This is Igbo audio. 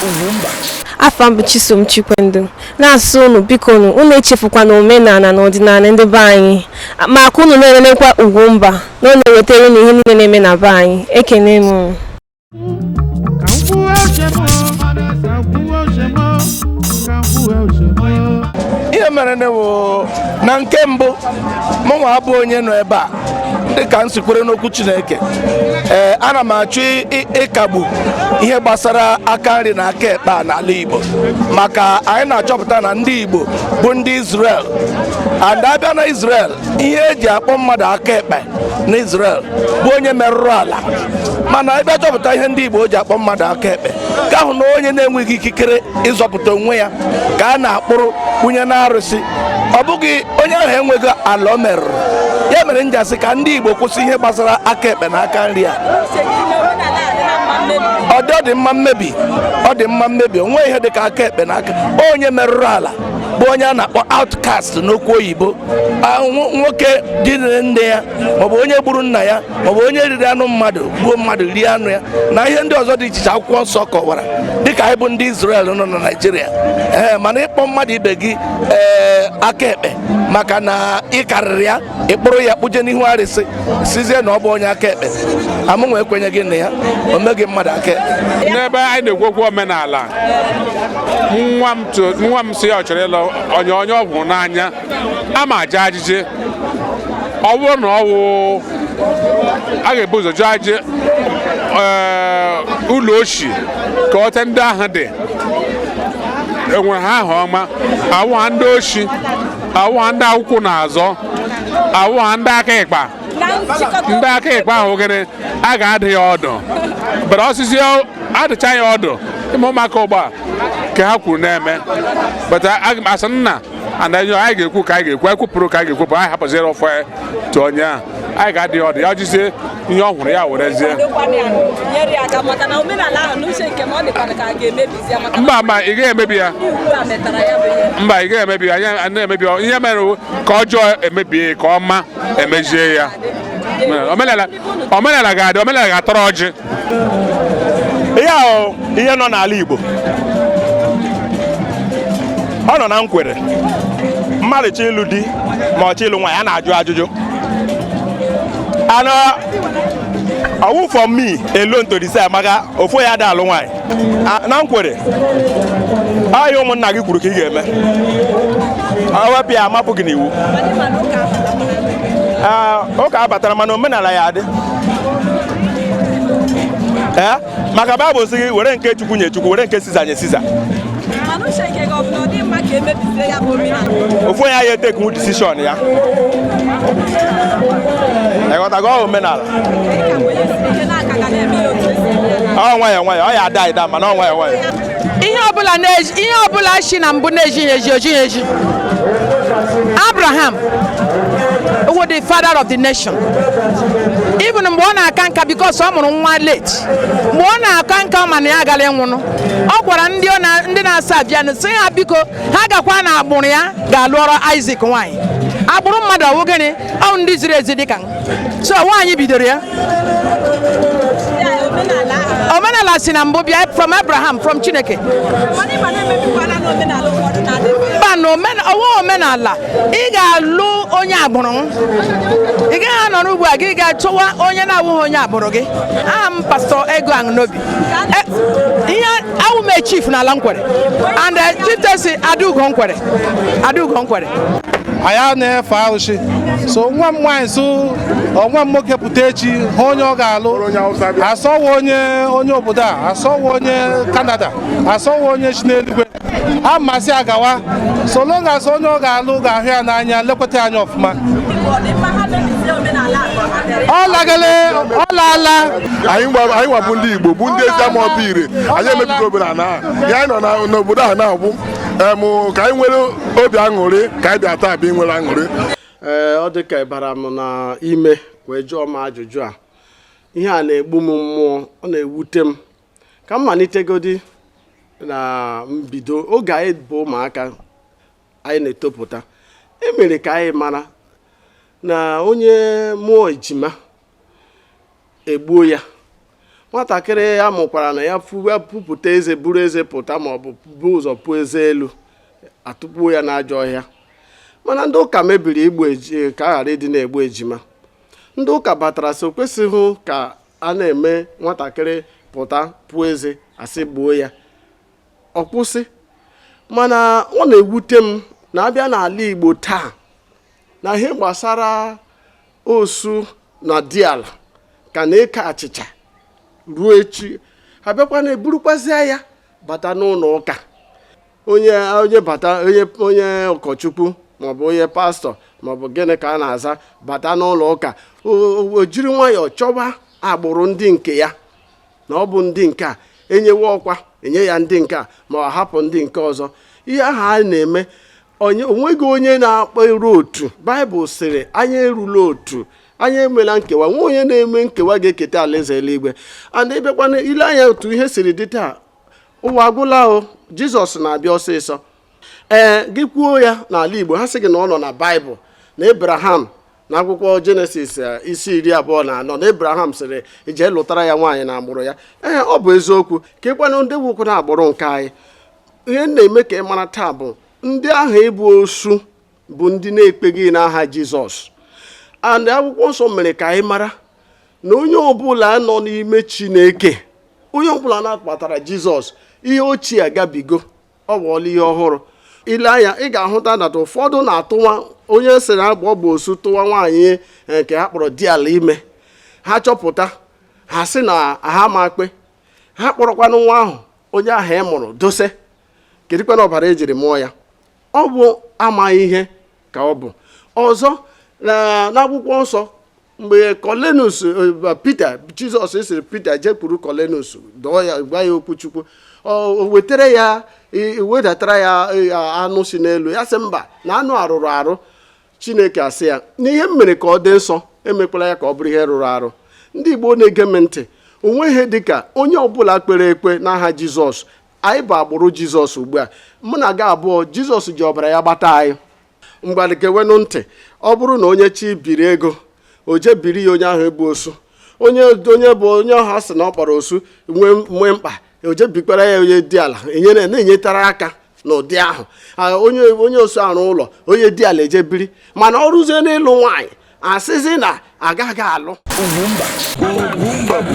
Ugwumba. Afa m bụ Chisom Chikwendu, na-asị unu, biko unu, unu echefukwana omenala na ọdịnala ndị be anyị, ma ka unu na-enenekwa Ugwumba na ọ na-ewetara unu ihe niile na-eme na be anyị. Ekene m unu. Ka m kwuo uche m, ka m kwuo uche m, ka m kwuo uche m. Ihe mere na wụ na nke mbụ, mụnwa abụ onye nọ ebe a dịka m sikwere n'okwu Chineke. Ee, ana m achọ ịkagbu ihe gbasara aka nri na aka ekpe a n'ala Igbo, maka anyị na-achọpụta na ndị Igbo bụ ndị Israel, and abịa na Israel, ihe eji akpọ mmadụ aka ekpe na Israel bụ onye merụrụ ala. Mana ebe achọpụta ihe ndị Igbo ji akpọ mmadụ aka ekpe ka ahụ na onye na-enweghị ikikere ịzọpụta onwe ya ka a na-akpụrụ kwunye na arụsị, ọ bụghị onye ahụ enweghị ala o merụrụ. Ya mere m ji asị ka ndị Igbo kwụsị ihe gbasara aka ekpe na aka nri a. Ọ dị mma mmebi, ọ dị mma mmebi. Onwe ihe dị ka aka ekpe na aka onye merụrụ ala bụ onye a na-akpọ outcast n'okwu oyibo. Nwoke dinere nne ya, maọbụ onye gburu nna ya, maọbụ onye riri anụ mmadụ, gbuo mmadụ rie anụ ya, na ihe ndị ọzọ dị iche iche akwụkwọ nsọ kọwara, dịka anyị bụ ndị Israel nọ na Naịjirịa. Ee, mana ịkpọ mmadụ ibe gị ee aka ekpe maka na ị karịrị ya, ịkpụrụ ya kpụje n'ihu arịsị, sizie na ọ bụ onye aka ekpe, amụnwa ekwenyeghị na ya. O meghị mmadụ aka ekpe. N'ebe anyị na-ekwu okwu omenala, nwa m si ya ọ chọrọ ịlụ onye ọ hụrụ n'anya, ama aja ajịjị. Ọ bụrụ na ọ wụ a ga-ebu ụzọ jụọ ajị, ee, ụlọ oshi ka ọte ndị ahụ dị enwere ha aha ọma, awụ ha ndị oshi, awụ ha ndị akwụkwọ na-azọ, awụ ha ndị aka ịkpa. Ndị aka ịkpa ahụ, gịnị a ga-adụ ya ọdụ bara osisi adụcha ya ọdụ ịma ụmụaka ụgbọ a ka ha kwuru na-eme. But aga m asị nna and anyị ga-ekwu ka anyị ga-ekwu, anyị kwupụrụ ka anyị ga-ekwupụ, anyị hapụziere ụfọ ya tụ onye ahụ anyị ga-adị ya ọdụ, ya jizie ihe ọ hụrụ ya werezie. Nyere ya aka, maka na omenala ahụ, n'uche nke m, ọ dịkwana ka a ga-emebizi ya maka Mba, mba, ị gaghị emebi ya. Ndị ugbu a metara ya bụ ihe. Mba, ị gaghị emebi ya. Anyị na-emebi ya. Ihe mere ka ọjọọ emebie, ka ọma emezie ya. Omenala ga-adị, omenala ga-atọrọ ọjị. Ihe ahụ, ihe nọ n'ala Igbo, ọ nọ na nkwere. Mmadụ chọ ịlụ di ma ọ chọ ịlụ nwaanyị, a na-ajụ ajụjụ ana ọwụ for me alone to decide, maka ofu ya ada alụ nwaanyị. Na nkwere ahịa, ụmụnna gị kwuru ka ị ga-eme, ọ wepụ ya, amapụ gị n'iwu. Ụka abatara, mana omenala ya adị. Ee, maka Baịbụl sị gị were nke Chukwu nye Chukwu, were nke Siza nye Siza. Mana uche nke gị, ọ bụ na ọ dị mma ka emebizie ya bụ omenala? Ofu onye ya etekunwu decision ya, ịghọtago? Ọ omenala. Ị ka kwenyesiri ike na aka ga na-eme ya otu esi eme ya na Ọ nwayọọ nwayọọ, ọ ya ada ịda, mana ọ nwayọọ nwayọọ. Ihe ọbụla na-eji, ihe ọbụla si na mbụ na-ejighị eji, ojighị eji. Abraham wụ the father of the nation. Even mgbe ọ na-aka nka, because ọ mụrụ nwa late, mgbe ọ na-aka nka, ọ ma na ya agala ịnwụnụ, ọ gwara ndị ọ na- ndị na-asa abịanụ, sị ha biko, ha gakwa na agbụrụ ya ga-alụọrọ Isaac nwaanyị. Agbụrụ mmadụ ọwụ gịnị? Ọ ndị ziri ezi dịka m. So nwaanyị bidoro ya. Ya omenala ahụ. Omenala si na mbụ bịa from Abraham, from Chineke. Mana ịma na-emebikwana n'omenala ụfọdụ na-adị. Mba, na ọwụ omenala, ị ga-alụ onye agbụrụ m. Ị gaghị anọrọ ugbu a gị ga-achọwa onye na-awụghị onye agbụrụ gị. Aha m Pastor Ego Aṅụnobi. Ihe awụ m a chief n'ala Nkwere and chieftaincy Adaugo Nkwere, Adaugo Nkwere. Anyị na-efe arụsị, so nwa m nwaanyị so nwa m nwoke pụta echi hụ onye ọ ga-alụ, asọwa onye obodo a, asọwa onye Kanada, asọwa onye si n'eluigwe a masị agawa, so long as onye ọ ga-alụ ga-ahụ ya n'anya, lekwata ya anya ọfụma. Ọ dị mma ha mebizie omenala a ka ha bịara? Ọ lagale, ọ laala. Anyị nwabụ ndị Igbo bụ ndị ezi ama ọbụ ire. Anyị emebigo omenala ahụ ya. Anyị nọ n'obodo ahụ na-agwụ em ka anyị nwere obi aṅụrị, ka anyị bịa taa bịa nwere aṅụrị. Ee, ọ dị ka ịbara m n'ime wee jụọ m ajụjụ a. Ihe a na-egbu m mmụọ, ọ na-ewute m. Ka m malitegodi na mbido, oge anyị bụ ụmụaka, anyị na-etopụta, e mere ka anyị mara na onye mụọ ejima, egbuo ya. Nwatakịrị a mụkwara na ya pupụta eze, buru eze pụta, ma ọ bụ bu ụzọ pụọ eze elu, atụkpuo ya n'ajọ ọhịa. Mana ndị ụka mebiri igbu eji ka a ghara ịdị na-egbu ejima. Ndị ụka batara sị o kwesịghị ka a na-eme nwatakịrị pụta pụọ eze asị gbuo ya, ọ kwụsị. Mana ọ na-ewute m na abịa n'ala Igbo taa na ihe gbasara osu na diala ka na-eke achịcha ruo echi, abịakwa na-eburukwazịa ya bata n'ụlọ ụka. Onye onye bata, onye onye ụkọchukwu maọbụ onye pastọ maọbụ gịnị ka a na-aza bata n'ụlọ ụka, o jiri nwayọọ chọba agbụrụ ndị nke ya na ọ bụ ndị nke a enyewe ọkwa, enye ya ndị nke a ma ọ hapụ ndị nke ọzọ. Ihe ahụ a na-eme, onye onweghị onye na-akpọ eru otu. Baịbụl sịrị anyị erula otu, anyị emela nkewa. Nwa onye na-eme nkewa ga-eketa alaeze eluigwe. And ịbịakwana ile anya otu ihe siri dị taa, ụwa agwụla o, Jizọs na-abịa ọsịsọ. Ee, gị kwuo ya n'ala Igbo, ha sị gị na ọ nọ na Baịbụl na Abraham na akwụkwọ Jenesis isi 24 na Abraham sịrị jee lụtara ya nwaanyị na agbụrụ ya. Ee, ọ bụ eziokwu. Ka ịkwanụ ndị wụkwụ na agbụrụ nke anyị. Ihe m na-eme ka ị mara taa bụ ndị ahụ ịbụ osu bụ ndị na-ekpeghị n'aha Jizọs. And akwụkwọ nsọ mere ka anyị mara na onye ọbụla nọ n'ime Chineke, onye ọbụla na-akpatara Jizọs, ihe ochie agabigo, ọ ghọọla ihe ọhụrụ. Ile anya ị ga-ahụta na ụfọdụ na-atụwa onye sịrị agba ọ bụ osu tụwa nwaanyị nke ha kpọrọ di ala ime, ha chọpụta, ha sị na ha ma kpe, ha kpọrọkwanụ nwa ahụ onye ahụ ị mụrụ dose, kedụkwana ọbara ejiri mụọ ya. Ọ bụ amaghị ihe ka ọ bụ. Ọzọ, n'akwụkwọ nsọ, mgbe Kọlenus Pita, Jizọs sịrị Pita jekwuru Kọlenus dọọ ya, gwa ya okwu Chukwu, o wetara ya, wedatara ya anụ si n'elu, ya sị mba, na anụ arụrụ arụ. Chineke asị ya n'ihe m mere ka ọ dị nsọ, emekwala ya ka ọ bụrụ ihe rụrụ arụ. Ndị Igbo na-ege m ntị, onwe ihe dịka onye ọbụla kpere ekwe n'aha Jizọs, anyị bụ agbụrụ Jizọs ugbu a. Mụ na gị abụọ, Jizọs ji ọbara ya gbata anyị. Mgbalikewenụ ntị, ọ bụrụ na onye chi biri ego, o je biri ya onye ahụ ebu osu, onye onye bụ onye ọha sị na ọ kpọrọ osu nwee mkpa, o je bikwara ya onye dị ala, enyere na-enyetara aka n'ụdị ahụ. Onye onye osu arụ ụlọ, onye dị ala eje biri. Mana ọ rụzie n'ịlụ nwaanyị, asịzi na agaghị alụ. Ugwumba. Ugwumba bụ